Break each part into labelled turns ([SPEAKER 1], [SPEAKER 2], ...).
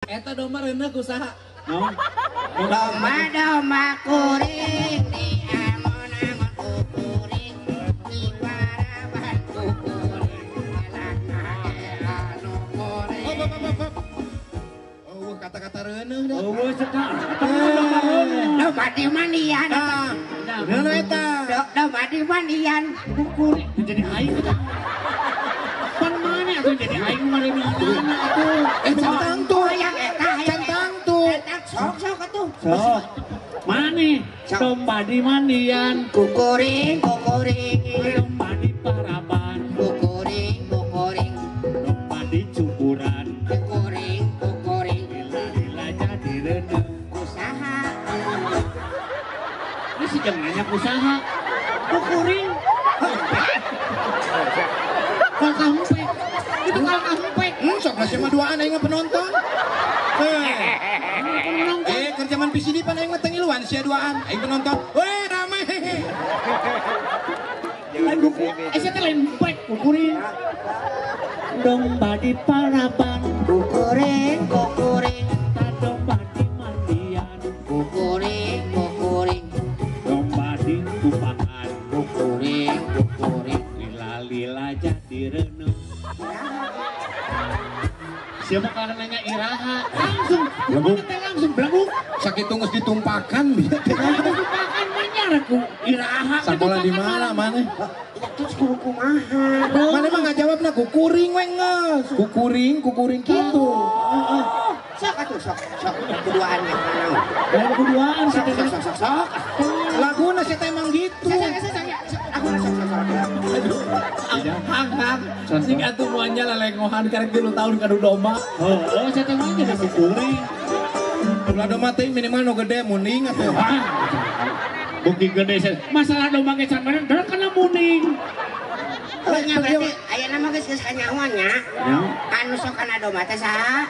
[SPEAKER 1] Eta domba reuneuh ku saha?
[SPEAKER 2] Naon?
[SPEAKER 3] Domba kuring di angon-angon kukuring di paraban kukuring elak anu kuring.
[SPEAKER 1] Oh, kata-kata reuneuh dah.
[SPEAKER 2] Oh, cekak. Domba reuneuh.
[SPEAKER 3] Domba di mandian.
[SPEAKER 1] Reuneuh eta.
[SPEAKER 3] Domba di mandian.
[SPEAKER 2] Kukuring jadi aing eta. Pan mana atuh jadi aing mareuneuhna atuh.
[SPEAKER 1] Eh, centang tuh.
[SPEAKER 3] Hayang eta, hayang
[SPEAKER 1] Centang tuh.
[SPEAKER 3] eta. Sok sok atuh.
[SPEAKER 2] Sok. Mane domba di mandian,
[SPEAKER 3] Kukuring, kukuring.
[SPEAKER 2] domba di paraban,
[SPEAKER 3] Kukuring, kukuring.
[SPEAKER 2] domba di cuburan,
[SPEAKER 3] Kukuring, kukuring.
[SPEAKER 2] lila-lila jadi reuneuh.
[SPEAKER 3] Usaha.
[SPEAKER 2] Ini si jeng nanya usaha. Kukuring. Kalau kampek. Itu kalau kampek.
[SPEAKER 1] Sok lah siapa duaan aing mah penonton. Kerja man PCD pan aing mah teu ngiluan sia duaan aing penonton. Weh rame.
[SPEAKER 2] Lain kuku, saya teh lain empek kukuring. Domba di paraban,
[SPEAKER 3] Kukuring, kukuring.
[SPEAKER 2] domba di mandian,
[SPEAKER 3] Kukuring, kukuring.
[SPEAKER 2] domba di tumpakan,
[SPEAKER 3] Kukuring, kukuring.
[SPEAKER 2] lila-lila jadi reuneuh. Siapa kalau nanya iraha langsung,
[SPEAKER 1] Belaguk.
[SPEAKER 2] teh langsung belaguk.
[SPEAKER 1] Sakit geus ditumpakan bieu teh.
[SPEAKER 2] Ditumpakan manyar ku iraha.
[SPEAKER 1] Sakola di mana maneh?
[SPEAKER 3] Ya terus kudu kumaha?
[SPEAKER 1] Maneh mah ngajawabna kukuring we geus. Kukuring, kukuring kitu.
[SPEAKER 3] Heeh. Sok atuh sok, sok keduaan ge naon.
[SPEAKER 2] Lain keduaan
[SPEAKER 3] Sok sok sok sok sok.
[SPEAKER 1] Laguna sia teh emang gitu.
[SPEAKER 3] Sok sok sok sok. Aku sok sok sok.
[SPEAKER 1] Hang hang. Sing atuh moanya lelengohan karek 3 tahun kadu domba.
[SPEAKER 2] Heeh, saya teh mah jadi kukuring.
[SPEAKER 1] Ulah domba teh minimal nu gede muning atuh.
[SPEAKER 2] Bukti gede saya. Masalah domba ge sampean dan kana muning.
[SPEAKER 3] Nya berarti ayeuna mah geus geus kanyahoan nya. Anu sok kana domba teh saha?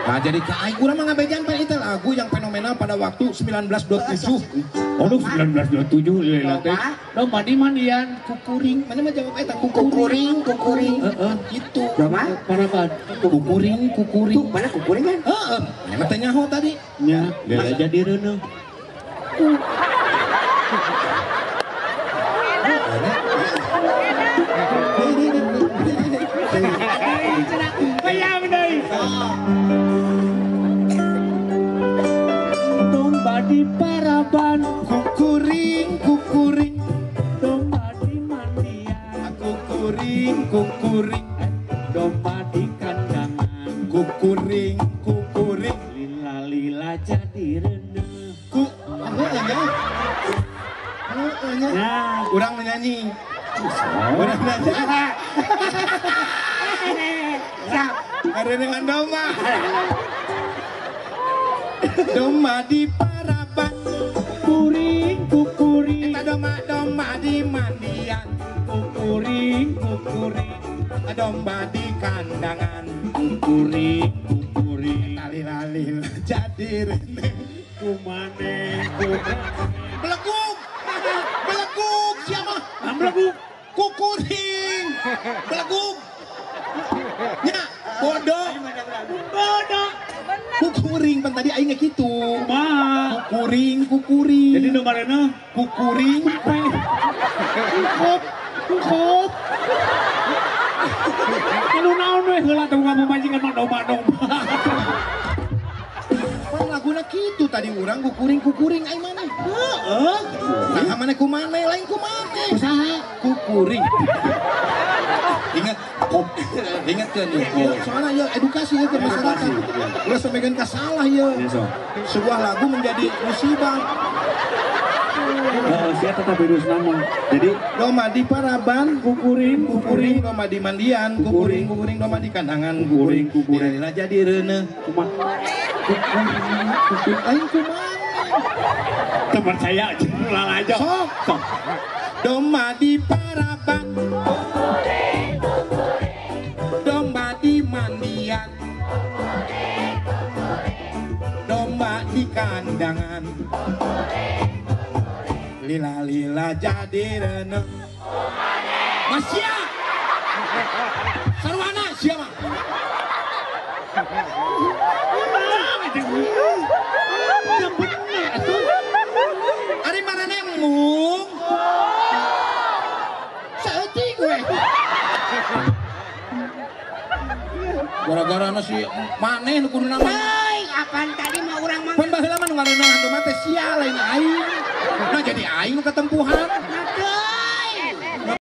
[SPEAKER 1] Nah jadi ka aing urang mah ngabejan pan itu lagu yang fenomenal pada waktu 1927.
[SPEAKER 2] Oh, 1927 lila teh. Domba di mandian,
[SPEAKER 1] kukuring. Mana mah jawab eta kukuring.
[SPEAKER 3] Kukuring, kukuring.
[SPEAKER 2] Heeh,
[SPEAKER 1] gitu.
[SPEAKER 3] Domba?
[SPEAKER 2] Paraban.
[SPEAKER 1] Kukuring, kukuring.
[SPEAKER 3] Tuh, mana kukuring kan?
[SPEAKER 1] Heeh, mana mah teh nyaho tadi.
[SPEAKER 2] Nya, lila jadi reuneuh. Bayang deui. Domba di paraban,
[SPEAKER 1] kukuring, kukuring.
[SPEAKER 2] Domba di mandian,
[SPEAKER 1] kukuring, kukuring.
[SPEAKER 2] Domba di kandangan,
[SPEAKER 1] kukuring, kukuring.
[SPEAKER 2] Lila-lila jadi reuneuh.
[SPEAKER 1] Ku, nya. Nah, urang menyanyi. Urang nyanyi. Dengan domba. Domba di paraban,
[SPEAKER 2] kuring, kukuring.
[SPEAKER 1] Eta domba, domba di mandian,
[SPEAKER 2] kukuring, kukuring.
[SPEAKER 1] Domba di kandangan,
[SPEAKER 2] kukuring, kukuring.
[SPEAKER 1] Eta lila-lila jadi reuneuh.
[SPEAKER 2] Kumane, kumane.
[SPEAKER 1] Beleguk, beleguk siapa?
[SPEAKER 2] Beleguk.
[SPEAKER 1] Kukuring, beleguk. Nya, bodoh.
[SPEAKER 2] Bodoh.
[SPEAKER 1] Kukuring pan tadi aing kitu.
[SPEAKER 2] Kumaha?
[SPEAKER 1] Kukuring, kukuring.
[SPEAKER 2] Jadi domba reuneuh
[SPEAKER 1] kukuring.
[SPEAKER 2] Kukop, kukop. Anu naon we heula teh pamajikan mah domba-domba.
[SPEAKER 1] Pan laguna kitu tadi urang kukuring, kukuring aing maneh.
[SPEAKER 2] Heeh.
[SPEAKER 1] Nah, maneh kumaneh lain kumaneh.
[SPEAKER 2] Usaha
[SPEAKER 1] kukuring. Ingat, ingat kan ya. Soalnya ya edukasi ya ke masyarakat. Ulah sampai kan kasalah ya. Sebuah lagu menjadi musibah.
[SPEAKER 2] Saya tetap virus nama. Jadi
[SPEAKER 1] domba di paraban,
[SPEAKER 2] kukuring,
[SPEAKER 1] kukuring, domba di mandian, kukuring, kukuring, domba di kandangan,
[SPEAKER 2] kukuring, kukuring.
[SPEAKER 1] Lila jadi reuneuh.
[SPEAKER 2] Kumaha?
[SPEAKER 1] Kukuring, kukuring. Lain kumaha?
[SPEAKER 2] Teman saya ulah aja.
[SPEAKER 1] Sok. Domba di paraban, domba di mandian, domba di kandangan, lila-lila jadi reuneuh. Masya, sarwana siapa? Gara-gara na si maneh nu kudu nama.
[SPEAKER 3] Teuing apaan tadi mah urang mah.
[SPEAKER 1] Pan baheula mah nu ngareuneuhan domba teh sia lain aing. Nah jadi aing nu katempuhan.
[SPEAKER 3] Nah